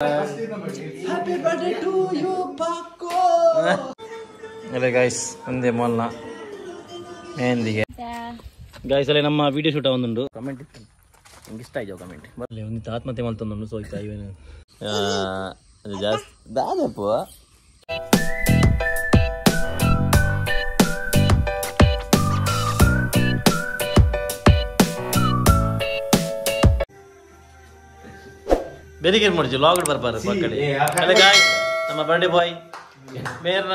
Happy birthday to you, Paco. ಅಲ್ಲೇ guys ಒಂದೇ ಮೊಲ್ಲ ಮೆಹಂದಿಗೆ guys ಅಲ್ಲೇ ನಮ್ಮ ವಿಡಿಯೋ ಶೂಟ್ ಒಂದುಂಡು ಕಮೆಂಟ್ ಇತ್ತು ನಿಂಗೆ ಇಷ್ಟ ಆಯ್ತು ಕಮೆಂಟ್ ಬರಲಿ ಒಂದು ಆತ್ಮಹತ್ಯೆ ಮಲ್ತೊಂದುಂಡು ಸೋಯ್ತಾ ಇವನು ಅದು ಜಾಸ್ತಿ ದಾದಪ್ಪ. ಬೆರಿಗೇರ್ ಮಾಡ್ಜಿ ಲಾಗ್ ಬರ್ಬಾರ್ದು ಪಕ್ಕಡೆ. ಅಲ್ಲ ಗಾಯ್ ನಮ್ಮ ಬರ್ಡೇ ಬಾಯ್ ಮೇರ್ನ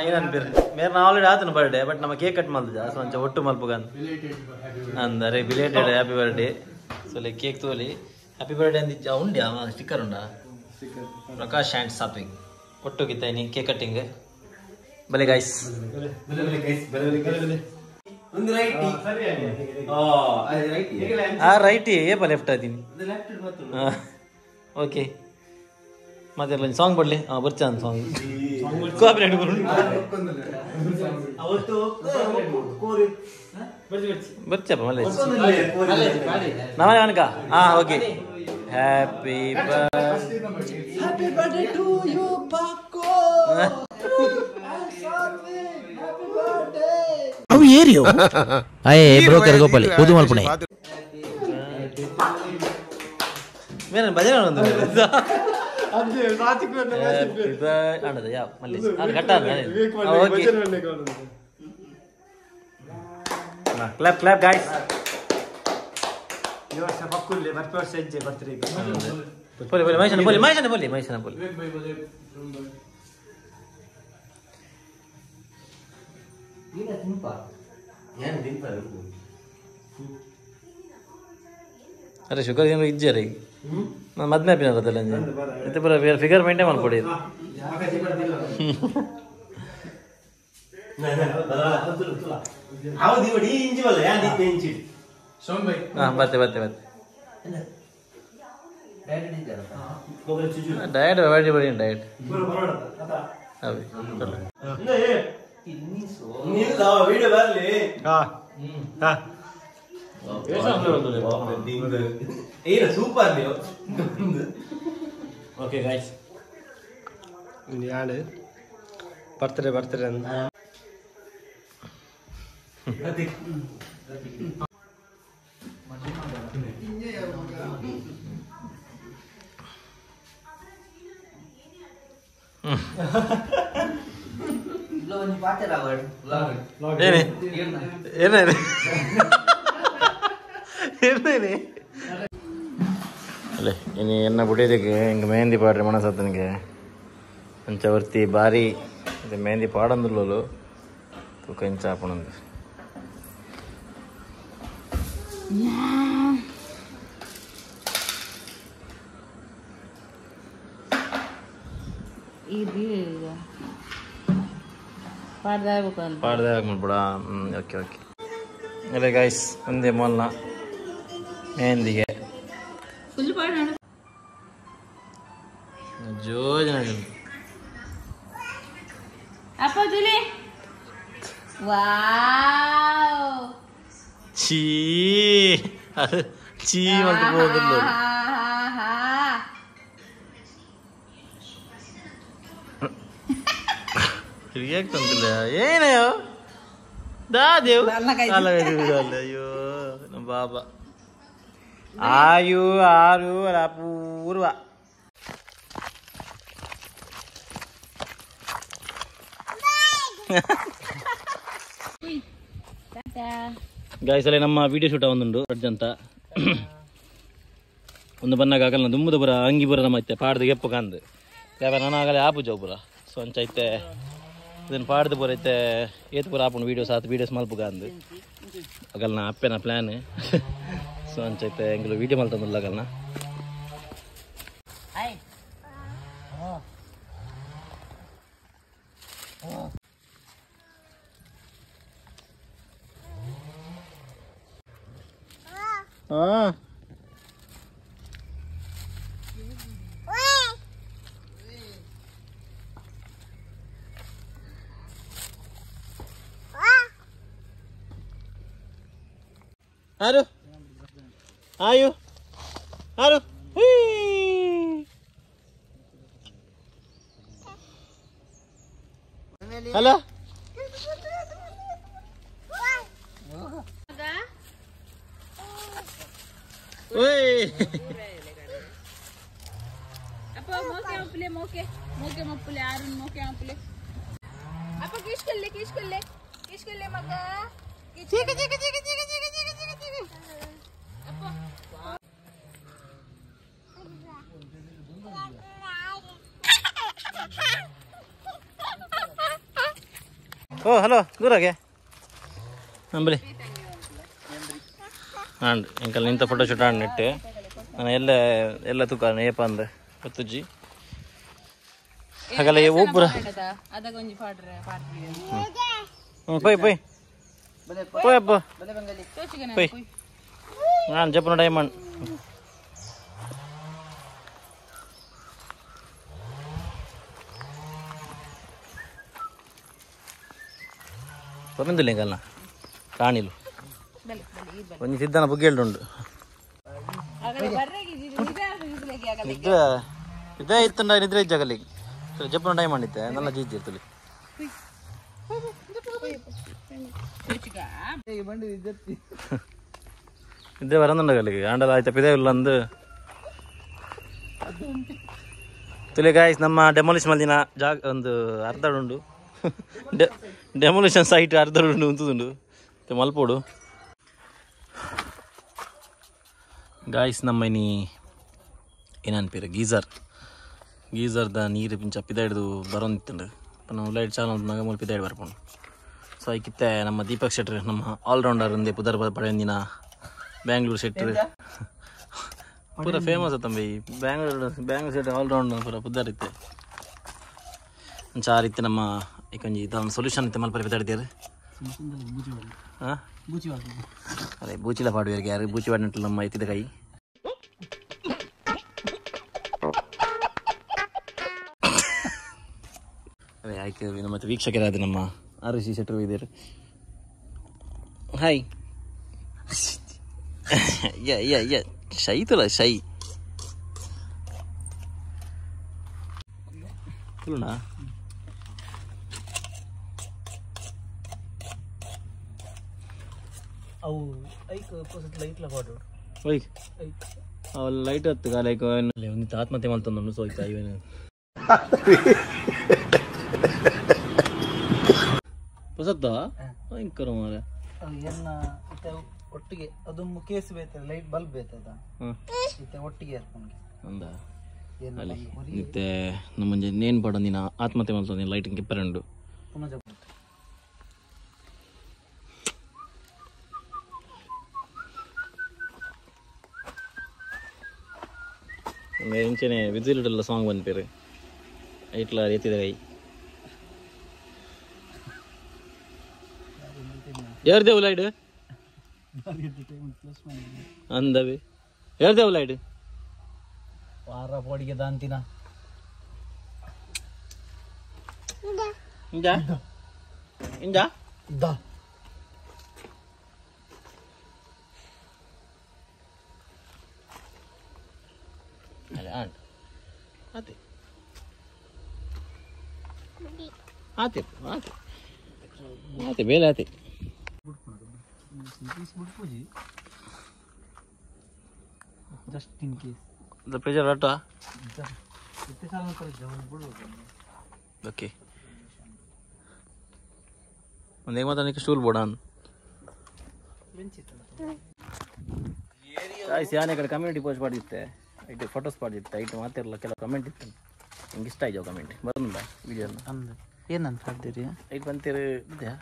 ಏನನ್ಪಿರ್ ಮೇರ್ನ ಆಲ್ರೆಡಿ ಆತನ ಬರ್ಡೇ ಬಟ್ ನಮ್ಮ ಕೇಕ್ ಕಟ್ ಮಲ್ದ ಸೊ ಅಂಚ ಒಟ್ಟು ಮಲ್ಪುಗನ್ ಅಂದರೆ belated happy birthday. So like cake ತೋಲಿ happy birthday ಅಂದಿಜ್ಜ ಉಂಡ್ಯಾ sticker ಉಂಡಾ ಪ್ರಕಾಶ್ ಆ್ಯಂಡ್ ಸಾತ್ವಿಕ್ ಒಟ್ಟು ಗಿತ್ತಾಯಿನಿ ಕೇಕ್ ಕಟ್ಟಿಂಗ್ ಬಲೆ ಗಾಯ್ಸ್. ಆ ರೈಟ್ ಏಪ ಲೆಫ್ಟ್ ಆತೀನಿ ಓಕೆ ಮತ್ತೆ ಸಾಂಗ್ ಬಡ್ಲಿ ಹಾಂ ಬರ್ಚಾ ಸಾಂಗ್ ಕಾಪಿರೈಟ್ ಬರ್ಚಪ್ಪ ಮಲ್ಲೆ ನಮನೆ ಅನ್ಕ ಹಾಂ okay happy happy birthday to you, Paco. And Satvik, happy birthday. ಅವು ಏರಿಯೋ ಅಯ್ಯ ಬ್ರೋಕರ್ ಗೋಪಾಲಿ ಉದು ಮಲ್ಪುಣೆ ಮೇರೆ ಭಜನೆ ಒಂದು ಆಡದ ಯಾ ಮಲ್ಲಿ ಅದು ಕಟ್ಟ okay clap clap guys. ಈ ವರ್ಷ ಪಕ್ಕುಲ್ಲೆ ಬರ್ತ ವರ್ಷ ಹೆಜ್ಜೆ ಬರ್ತ್ರಿ ಪೋಲಿ ಪೋಲಿ ಮಹೇಶನ ಪೋಲಿ ಮಹೇಶನ ಪೋಲಿ ಮಹೇಶನ ಪೋಲಿ ಅರೆ ಶುಗರ್ ಏನಾರು ಇಜ್ಜೆ ರೀ ನಾನು ಮದ್ಮೆ ಆಪಿನ ಇತ್ತೆ ಪೂರ ಫಿಗರ್ ಮೇಂಟೈನ್ ಮಾಡ್ಕೊಡಿ. ಹಾಂ ಬರ್ತೆ ಬರ್ತೆ ಬರ್ತೆ ಡಯಟ್ ಬಡಿ ಬಡಿ ಡಯಟ್ ಅವಿ ಓಕೆ ಗಾಯ್ಸ್ ಯಾಡು ಬರ್ತ್ಡೇ ಬರ್ತ್ಡೇ ಅಂತ ಏನೇ ಏನೇ ಏನೇ ಅಲ್ಲೇ ಇನ್ನು ಎನ್ನ ಬುಡಿದಕ್ಕೆ ಹಿಂಗೆ ಮೆಹಂದಿ ಪಾಡ್ರೆ ಮನಸತ್ತನಿಗೆ ಅಂಚ ವರ್ತಿ ಬಾರಿ ಇದು ಮೆಹಂದಿ ಪಾಡಂದುಲ್ಲೋಲು ತೂಕ ಇಂಚ ಆಪಣಂದು ಪಾಡ್ದೆ ಮಾಡ್ಬಿಡ. ಓಕೆ ಓಕೆ ಅಲ್ಲೇ ಗಾಯ್ಸ್ ಒಂದೇ ಮೊಲ್ಲ ಮೆಹಂದಿಗೆ ಜೋಜನ ಅಪ್ಪ ಜುಲಿ ವಾವ್ ಚೀ ಅದು ಚೀ ಅಂತ ಹೋದಿಲ್ಲ. ರಿಯಾಕ್ಟ್ ಅಂತಿಲ್ಲ ಏನೇ ದಾದೇವ್ ಅಯ್ಯೋ ನಮ್ಮ ಬಾಬಾ ಆಯು ಆರು ಅಪೂರ್ವ. ಗಾಯ್ಸ್ ಅಲ್ಲೇ ನಮ್ಮ ವಿಡಿಯೋ ಶೂಟ್ ಒಂದುಂಡು ಅರ್ಜಂತ ಒಂದು ಬನ್ನಾಗ ಆಗಲ್ಲ ದುಮ್ಮದ ಪುರ ಅಂಗಿ ಪುರ ನಮ್ಮ ಐತೆ ಪಾಡ್ದು ಗೆಪ್ಪು ಕಂದು ಯಾವಾಗ ನಾನು ಆಗಲೇ ಆಪು ಜೋಪುರ ಸೊ ಅಂಚ ಐತೆ ಇದನ್ನು ಪಾಡ್ದು ಪೂರ ಐತೆ ಏತ್ ಪೂರ ಆಪುಂಡು ವೀಡಿಯೋಸ್ ಆತು ವೀಡಿಯೋಸ್ ಮಲ್ಪುಗ ಅಂದು ಆಗಲ್ನ ಅಪ್ಪೆನ ಪ್ಲ್ಯಾನ್ ಸೊ ಅಂಚೈತೆ ಎಂಗ್ಲು ವೀಡಿಯೋ ಮಲ್ತಂದುಲ್ಲ ಆಗಲ್ನ. ಆರು ಆಯು ಆರು. ಹಲೋ ಓಯ್ ಅಪ್ಪ ಮೋಕೆ ಮಪ್ಪಲೆ ಮೋಕೆ ಮೋಕೆ ಮಪ್ಪಲೆ ಆರುನ್ ಮೋಕೆ ಮಪ್ಪಲೆ ಅಪ್ಪ ಕಿಶ್ಕಲ್ಲೆ ಕಿಶ್ಕಲ್ಲೆ ಕಿಶ್ಕಲ್ಲೆ ಮಗ ಚೀಕ ಚೀಕ ಚೀಕ ಚೀಕ ಚೀಕ ಚೀಕ ಚೀಕ ಚೀಕ ಅಪ್ಪ ಓ ಹಲೋ ದೂರಾಗೆ ನಂಬಲಿ ಆಂಡ್ ಎಂಕಲ್ ನಿಂತ ಫೋಟೋ ಶೂಟ್ ಆಂಡ್ ನೆಟ್ಟು ನಾನು ಎಲ್ಲ ಎಲ್ಲ ತೂಕ ಏಪ ಅಂದ ಗೊತ್ತುಜ್ಜಿ ಹಾಗಲ್ಲ ಒಬ್ಬರ ಪೊಯ್ ಪೊಯ್ ಪೊಯ್ ಅಪ್ಪ ಪೊಯ್ ನಾನು ಜಪ್ಪನ ಡೈಮಂಡ್ ಪರಂದಿಲ್ಲ ಎಂಕಲ್ನ ಕಾಣಿಲು ಒಂಜಿ ಸಿದ್ಧನ ಬುಗ್ಗೆಲ್ಡುಂಡು ನಿದ್ರೆ ಇದೇ ಇತ್ತಂಡ ನಿದ್ರೆ ಇಜ್ಜಾಗಲಿ ಜಪ್ಪನ ಟೈಮ್ ಮಾಡಿದ್ದೆ ನನ್ನ ಜೀಜಿ ಇರ್ತಲಿ ಇದ್ದೆ ಬರಂದುಂಡಗಲಿಗೆ ಆಂಡಲ ಆಯ್ತಪ್ಪ ಇದೇ ಇಲ್ಲ ಅಂದು ತುಲೆ ಗಾಯ್ಸ್ ನಮ್ಮ ಡೆಮೊಲಿಷ್ ಮಲ್ದಿನ ಜಾಗ ಒಂದು ಅರ್ಧ ಉಂಡು ಡೆಮೊಲಿಷನ್ ಸೈಟ್ ಅರ್ಧ ಉಂಡು ಉಂತುದುಂಡು ಮಲ್ಪೋಡು ಗಾಯ್ಸ್ ನಮ್ಮ ಇನಿ ಏನನ್ಪೀರ ಗೀಸರ್ ಗೀಸರ್ದ ನೀರು ಪಿಂಚ ಪಿದ ಹಿಡಿದು ಬರೋಂತಿತ್ತಂಡು ನಾವು ಲೈಟ್ ಚಾಲು ನಾಗ ಮೂಲ ಪಿದ ಹಿಡ್ ಬರ್ಪೋಣ ಸೊ ಐಕಿತ್ತೆ ನಮ್ಮ ದೀಪಕ್ ಶೆಟ್ರ್ ನಮ್ಮ ಆಲ್ರೌಂಡರ್ ಒಂದೇ ಪುದರ್ ಪಡೆಯೊಂದಿನ ಬ್ಯಾಂಗ್ಳೂರು ಶೆಟ್ರ್ ಪೂರ ಫೇಮಸ್ ತಂಬಿ ಬ್ಯಾಂಗ್ಳೂರು ಬ್ಯಾಂಗ್ಳೂರು ಶೆಟ್ರ್ ಆಲ್ರೌಂಡರ್ ಪೂರ ಪುದರ್ ಇತ್ತೆ ಚಾರ್ ಇತ್ತೆ ನಮ್ಮ ಈಕೊಂಜಿ ಇದೊಂದು ಸೊಲ್ಯೂಷನ್ ಇತ್ತೆ ಮಲ್ಪರೆ ಪಿದ ಹಿಡಿದೀರು ಹಾಂ ಅದೇ ಬೂಚಿಲ ಪಾಡುವರಿಗೆ ಯಾರು ಬೂಚಿ ಪಾಡಿನట్లు ನಮ್ಮ ಎತ್ತಿದ ಕೈ ಅದೇ ಆಯ್ತು ನಮ್ಮ ಮತ್ತೆ ವೀಕ್ಷಕರಾದ ನಮ್ಮ ಆರ್ ಸಿ ಶೆಟ್ಟರು ಇದ್ದೀರು ಹಾಯ್ ಯ ಯ ಯ ಶೈ ತುಲ ಶೈ ತುಳುನಾ ಅವು ಐಕ್ ಲೈಟ್ಲ ಪಾಡು ಓಯ್ ಅವು ಲೈಟ್ ಹತ್ತು ಲೈಕ್ ಒಂದು ಆತ್ಮಹತ್ಯೆ ಮಲ್ತೊಂದು ಸೊ ಆಯ್ತಾ ಇವೇನು ಹೊಸತ್ತ ಭಯಂಕರ ಮಾರ್ರೆ ಎನ್ನ ಇತ್ತೆ ಒಟ್ಟಿಗೆ ಅದು ಕೇಸ್ ಬೇತದೆ ಲೈಟ್ ಬಲ್ಬ್ ಬೇತದ ಇತ್ತೆ ಒಟ್ಟಿಗೆ ಏರ್ಪೊಂಡು ಅಂದ ಅಲ್ಲಿ ಇತ್ತೆ ನಮ್ಮ ನೇನ್ ಪಾಡೊಂದಿನ ಆತ್ಮಹತ್ಯೆ ಮಲ್ತೊಂದಿನ ಲೈಟಿಂಗ್ ಕಿಪ್ಪರೆ ಉಂಡು ಪುನಃ ಇಂಚನೆ ವಿಜಿಲ್ ಸಾಂಗ್ ಬಂದ್ಪೇರು ಐಟ್ಲ ಎತ್ತಿದ ಕೈ ಯಾರ್ದೇವು ಲೈಟ್ ಅಂದವೆ ಯಾರ್ದೇವು ಲೈಟ್ ವಾರ ಪೋಡಿಗೆ ದಾಂತಿನ ಇಂಜಾ ಇಂಜಾ ದಾ ಅಲ್ಲ ಆಂಟ್ ಆತೆ ಆತೆ ಆತೆ ಆತೆ ಬೇಲೆ ಆತೆ just in case the pressure ಆಟ ಇತ್ತೆ ಸಾಲ ಕರೆ ಜವನ್ ಬಿಡು ಓಕೆ ಒಂದು ಏಕ ಮಾತ್ರ ಸ್ಟೂಲ್ ಬೋಡ ಬೆಂಚ್ ಇತ್ತಲ್ಲ ಗಾಯ್ಸ್ ಯಾನೆ ಕಡೆ ಕಮ್ಯುನಿಟಿ ಪೋಸ್ಟ್ ಮಾಡಿತ್ತೆ ಐಟ್ ಫೋಟೋಸ್ ಪಾಡಿತ್ತು ಐಟ್ ಮಾತಿರಲ್ಲ ಕೆಲವು ಕಮೆಂಟ್ ಇತ್ತು ನಿಂಗೆ ಇಷ್ಟ ಆಯ್ತು ಕಮೆಂಟ್ ಬರಂದ ವಿಡಿಯೋ ಅಂದ ಏನಂತ ಹಾಕ್ದಿರಿ ಐಟ್ ಬಂತೀರಿ ಇದೆಯಾ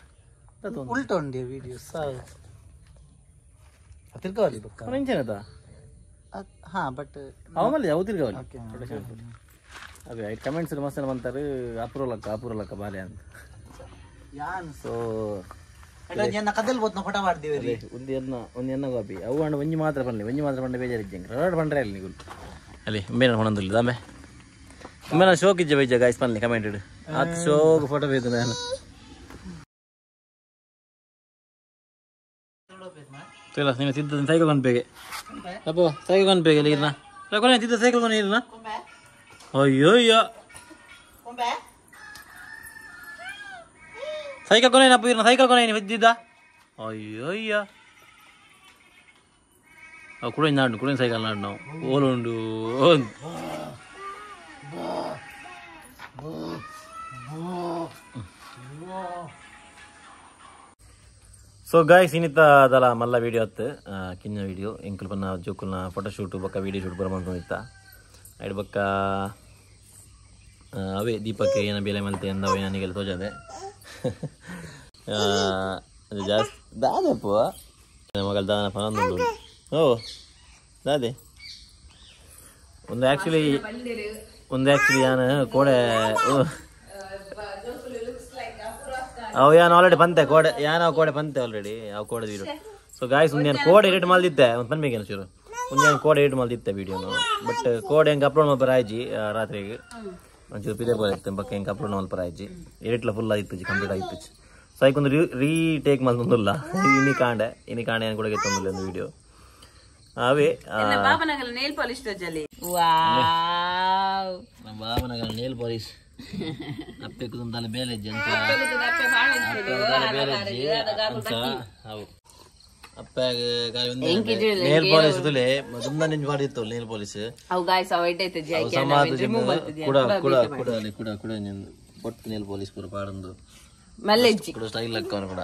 ಉಲ್ಟ ಉಂಡೆ ವಿಡಿಯೋ ತಿರ್ಗವಲ್ಲಿ ಬೊಕ್ಕ ಇಂಚೇನದ ಹಾ ಬಟ್ ಅವಮಲ್ಲಿ ಯಾವ ತಿರ್ಗವಲ್ಲಿ ಅದೇ ಐಟ್ ಕಮೆಂಟ್ಸ್ ಮಸ್ತ್ ಬಂತಾರೆ ಅಪ್ರೂವಲ್ ಅಕ್ಕ ಅಪ್ರೂವಲ್ ಅಕ್ಕ ಬಾಲೆ ಅಂತ ಯಾನ್ ಸೊ ಎನ್ನ ಕದಲ್ ಬೋತ್ನ ಫೋಟೋ ಮಾಡ್ದೇವೆ ಅದೇ ಒಂದು ಎನ್ನ ಒಂದು ಎನ್ನ ಕಾಪಿ ಅವು ಹಣ್ಣು ಒಂಜಿ ಮಾತ್ರ ಪನ್ಲೆ ಒಂಜಿ ಮಾತ್ರ ಪಂಡೆ ಬೇಜಾರಿಜ್ಜಂಗೆ ರಡ್ ಪಂಡ್ರೆ ಅಲ್ಲಿ ನೀವು ಅಲ್ಲಿ ಮೇನ ಹೊಣಂದಿಲ್ಲ ದಾಮೆ ಮೇನ ಶೋಕ್ ಇಜ್ಜೆ ಬೇಜ ಗಾಯ್ಸ್ ಪನ್ಲೆ ಕಮೆಂಟ್ ಇಡು ಆತ್ ಶೋಕ್ ಫೋಟೋ ಬೇಕು ನಾನು ಇಲ್ಲ ನೀನು ತಿದ್ದ ಸೈಕಲ್ ಕೊಂಡು ಅಪ್ಪ ಸೈಕಲ್ ಕೊಂಡು ಬೇಗ ಇರ್ನ ಕೊನೆ ತಿದ್ದ ಸೈಕಲ್ ಕೊಂಡು ಇರ್ನ ಅಯ್ಯೋ ಅಯ್ಯೋ ಸೈಕಲ್ ಕೊನೆ ಅಪ್ಪ ಸೈಕಲ್ ಕೊನೆ ಇದ್ದಿದ್ದ ಅಯ್ಯೋ ಅಯ್ಯ ಕುಡಿಯ ನಾಡು ಕುಡಿಯ ಸೈಕಲ್ ನಾಡು ನಾವು ಓಲುಂಡು. ಸೊ ಗಾಯ್ಸ್ ಇನ್ನಿತ್ತ ಅದಲ್ಲ ಮಲ್ಲ ವೀಡಿಯೋ ಅತ್ತು ಕಿನ್ನ ವೀಡಿಯೋ ಎಂಕುಲ್ ಪನ್ನ ಜೋಕುಲ್ನ ಫೋಟೋ ಶೂಟ್ ಬೊಕ್ಕ ವೀಡಿಯೋ ಶೂಟ್ ಬರ ಮಂತೊಂದಿತ್ತ ಐಡ್ ಬೊಕ್ಕ ಅವೇ ದೀಪಕ್ಕೆ ಏನ ಬೇಲೆ ಮಲ್ತೆ ಅಂದವೆ ನನಗೆಲ್ಲ ತೋಜದೆ ಅದು ಜಾಸ್ತಿ ದಾದಪ್ಪ ಮಗಲ್ ದಾನ ಪನೊಂದು ಓ ದಾದೆ ಒಂದು ಆ್ಯಕ್ಚುಲಿ ಯಾನು ಕೋಡೆ ಅವು ಯಾನು ಆಲ್ರೆಡಿ ಬಂತೆ ಕೋಡೆ ಯಾನು ಕೋಡೆ ಬಂತೆ ಆಲ್ರೆಡಿ ಅವು ಕೋಡೆ ವೀಡಿಯೋ. ಸೊ ಗಾಯ್ಸ್ ಒಂದು ನಾನು ಕೋಡೆ ಎಡಿಟ್ ಮಲ್ದಿತ್ತೆ ಒಂದು ಪನ್ಬೇಕೇನು ಚೂರು ಒಂದು ನಾನು ಕೋಡೆ ಎಡಿಟ್ ಮಲ್ದಿತ್ತೆ ವೀಡಿಯೋನು ಬಟ್ ಕೋಡೆ ಹೆಂಗೆ ಅಪ್ಲೋಡ್ ಮಲ್ಪರ ಆಯ್ಜಿ ರಾತ್ರಿಗೆ ಒಂಚೂರು ಪಿದೆ ಬೋಲಿತ್ತು ಬಕ್ಕ ಹೆಂಗೆ ಅಪ್ಲೋಡ್ ಮಲ್ಪರ ಆಯ್ಜಿ ಎಡಿಟ್ಲ ಫುಲ್ ಆಯ್ತು ಕಂಪ್ಲೀಟ್ ಆಯ್ತು. ಸೊ ಐಕೊಂದು ರೀಟೇಕ್ ಮಲ್ತೊಂದುಲ್ಲ ಇನಿ ಕಾಂಡೆ ಇನಿ ಕಾಂಡೆ ಏನು ಕೂಡ ಗೆತ್ತೊಂದಿಲ್ಲ ಒಂದು ವೀಡಿಯೋ ಅವೇ ನೇಲ್ ಪಾಲಿಶ್ ವಾವ್ ಬಾಬನಗಲ ನೇಲ್ ಪಾಲಿಶ್ ಅಪ್ಪೆ ಕುದಂತಾಲೆ ಬೇಲೆಜ್ಜಿ ಅಂತ ನೇಲ್ ಪಾಲಿಶ್ ತುಲೆ ತುಂಬ ನಿಂಜ್ ಮಾಡಿತ್ತು ನೇಲ್ ಪಾಲಿಶ್ ಅವು ಗಾಯ್ಸ್ ಅವ ಎಡ್ಡೆ ಕೂಡ ಕೂಡ ಕೂಡ ಕೂಡ ಕೂಡ ಬೊಟ್ಟು ನೇಲ್ ಪಾಲಿಶ್ ಪೂರ ಪಾಡೊಂದು ಮಲ್ಲೆಜ್ಜಿ ಕೂಡ ಸ್ಟೈಲ್ ಹಾಕೋನು ಕೂಡ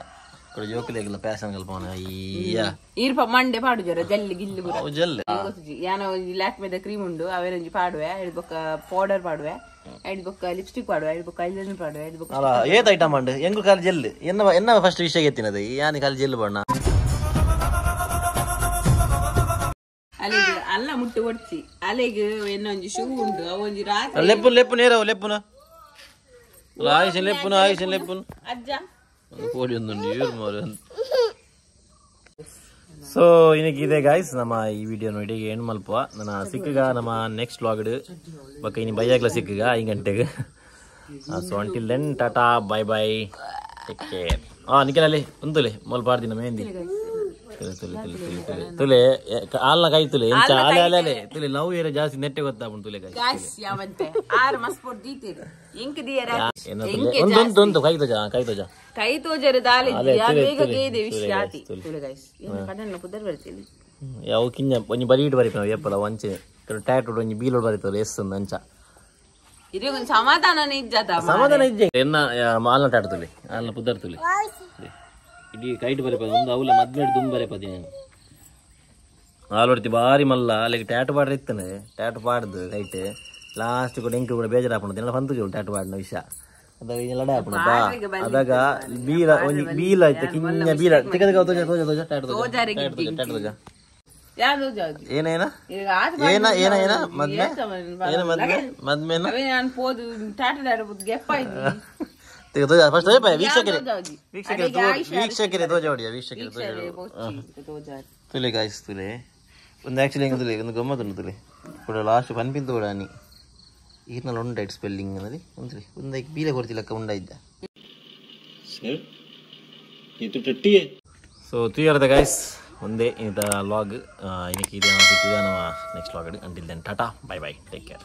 ಕೂಡ ಜೋಕುಲೆಗಿಲ್ಲ ಪ್ಯಾಷನ್ ಕಲ್ಪವನ ಅಯ್ಯ ಈರ್ಪ ಮಂಡೆ ಪಾಡು ಜರ ಜಲ್ಲಿ ಗಿಲ್ಲು ಪೂರ ಅವು ಜಲ್ಲೆ ಯಾನ ಒಂಜಿ ಲ್ಯಾಕ್ಮೆದ ಕ್ರೀಮ್ ಉಂಡು ಅವೇನೊಂಜಿ ಪಾಡುವೆ ಐಡ್ ಬೊಕ್ಕ ಪೌಡರ್ ಪಾಡುವೆ ಐಡ್ ಬೊಕ್ಕ ಲಿಪ್ಸ್ಟಿಕ್ ಪಾಡುವೆ ಐಡ್ ಬೊಕ್ಕ ಐಲೈನರ್ ಪಾಡುವೆ ಐಡ್ ಬೊಕ್ಕ ಅಲ್ಲ ಏತ್ ಐಟಮ್ ಅಂಡು ಎಂಗು ಖಾಲಿ ಜೆಲ್ ಎನ್ನ ಎನ್ನ ಫಸ್ಟ್ ವಿಷಯ ಎತ್ತಿನದು ಯಾನಿ ಖಾಲಿ ಜೆಲ್ ಬಣ್ಣ ಅಲೆಗ್ ಅಲ್ಲ ಮುಟ್ಟು ಒಡ್ಚಿ ಅಲೆಗ್ ಎನ್ನೊಂಜಿ ಶೂ ಉಂಡು ಅವೊಂಜಿ ರಾತ್ರಿ ಲೆಪ್ಪು ಲೆಪ್ಪು ನೇರವು ಲೆಪ್ಪುನ ಆಯುಷ್ ಲೆಪ್ಪುನ ಆಯುಷ್ ಲೆಪ್ಪುನ ಅಜ್ಜ ಕೋಡಿ ಒಂದುಂಡು ಇವ್ರು ಮಾರು. ಸೊ ಇನ್ನಿಗಿದೆ ಗಾಯ್ಸ್ ನಮ್ಮ ಈ ವಿಡಿಯೋ ನೋಡಿ ಏನು ಮಲ್ಪ ನನ್ನ ಸಿಕ್ಕಗ ನಮ್ಮ ನೆಕ್ಸ್ಟ್ ವ್ಲಾಗ್ ಬಕ್ಕ ಇನ್ನು ಬೈಯಾಗ್ಲ ಸಿಕ್ಕಗ 5 ಗಂಟೆಗೆ. So until then tata bye bye take care. ಹಾಂ ನಿಖಿಲಲ್ಲಿ ಒಂದುಲೆ ಮೊಲ್ ಪಾಡ್ದಿನ ಮೆಹಂದಿ ತುಲೆ ತುಲೆ ತುಲೆ ತುಲೆ ತುಲೆ ತುಲೆ ಆಲ್ನ ಕೈ ತುಲೆ ಎಂಚ ಆಲೆ ಆಲೆ ಆಲೆ ತುಲೆ ಲವ್ ಏರ ಜಾಸ್ತಿ ನೆಟ್ಟೆ ಗೊತ್ತಾಪುಂಡು ತುಲೆ ಗಾಯ್ಸ್ ಯಾವಂತೆ ಆರು ಮಸ್ಪೋಟ್ ದೀತೀರು ಇಂಕ್ ದಿಯರ ಒಂದೊಂದು ಒಂದು ಕೈ ತೋಜ ಕೈ ತೋಜ ಕೈ ತೋಜರೆ ದಾಲೆ ಬೇಗ ಗೇದೆ ವಿಷಯಾತಿ ತುಲೆ ಗಾಯ್ಸ್ ಏನು ಕಣ್ಣನ್ನ ಪುದರ್ ಬರ್ತೀನಿ ಯಾವ ಕಿಂಜ ಒಂಜಿ ಬರಿ ಇಟ್ಟು ಬರಿಪನ ಏಪಲ ಒಂಚೆ ಟ್ಯಾಟು ಒಂಜಿ ಬೀಲೋಡ್ ಬರಿತಲ್ಲ ಎಸ್ ಒಂದು ಅಂಚ ಇರಿಗೊಂದು ಸಮಾಧಾನ ಇಜ್ಜಾತ ಸಮಾಧಾನ ಇಜ್ಜೆ ಎನ್ನ ಆಲ್ನ ಟ್ಯಾಟು ತುಲೆ ಆಲ್ನ ಪುದರ್ ತುಲೆ ಇಡೀ ಕೈಟ್ ಬರಿಪದ ಒಂದು ಅವಲ ಮದ್ಮೇಡ್ ದುಮ್ ಬರಿಪದಿ ನಾನು ಆಲೋಡ್ತಿ ಬಾರಿ ಮಲ್ಲ ಅಲ್ಲಿಗೆ ಟ್ಯಾಟು ಪಾಡ್ರೆ ಇತ್ತನೆ ಟ್ಯಾಟು ಪಾಡ್ದು ಕೈಟ್ ಲಾಸ್ಟ್ ಕೂಡ ಎಂಕು ಕೂಡ ಬೇಜಾರಾಪುಂಡು ದಿನ ಪಂತು ಟ್ಯಾಟು ಪಾಡಿನ ವಿಷಯ ಅದಾಗ ಲಡೆ ಆಪುಂಡು ಬಾ ಅದಾಗ ಬೀಲ ಒಂಜಿ ಬೀಲ ಆಯ್ತು ಕಿಂಜ ಬೀಲ ತಿಕ್ಕ ತೋಜ ತೋಜ ತೋಜ ಟ್ಯಾಟು ತೋಜ ಟ್ಯಾಟು ತೋಜ ಏನೇನ ಏನ ಏನ ಏನ ಮದ್ಮೆ ಏನ ಮದ್ಮೆ ಮದ್ಮೇನ ನಾನು ಪೋದು ಟ್ಯಾಟು ಗೆಪ್ಪ ಫಸ್ಟ್ ವೀಕ್ಷಕರೇ ವೀಕ್ಷಕರೇ ವೀಕ್ಷಕರೇ ತೋಜ ಹೊಡಿಯ ವೀಕ್ಷಕರೇ ತೋಜ ತುಲೆ ಗಾಯ್ಸ್ ತುಲೆ ಒಂದು ಆ್ಯಕ್ಚುಲಿ ಹೆಂಗೆ ತುಲೆ ಒಂದು ಗಮ್ಮತ್ತುಂಡು ತುಲೆ ಕೂಡ ಲಾಸ್ಟ್ ಪನ್ಪಿಂತ ಕೂಡ ನೀ ಈರ್ನಲ್ಲಿ ಉಂಡಾಯ್ತು ಸ್ಪೆಲ್ಲಿಂಗ್ ಅನ್ನೋದು ಒಂದು ಒಂದಕ್ಕೆ ಬೀಲೆ ಕೊಡ್ತಿಲ್ಲಕ್ಕ ಉಂಡಾಯ್ತ ಸೊ ತುಯ್ಯರ್ದ ಗಾಯ್ಸ್ ಒಂದೇ ಇಂಥ ಲಾಗ್ ಇನ್ನಕ್ಕೆ ಇದೆ ಸಿಕ್ಕಿದೆ ನಮ್ಮ next vlog. Until then tata bye bye take care.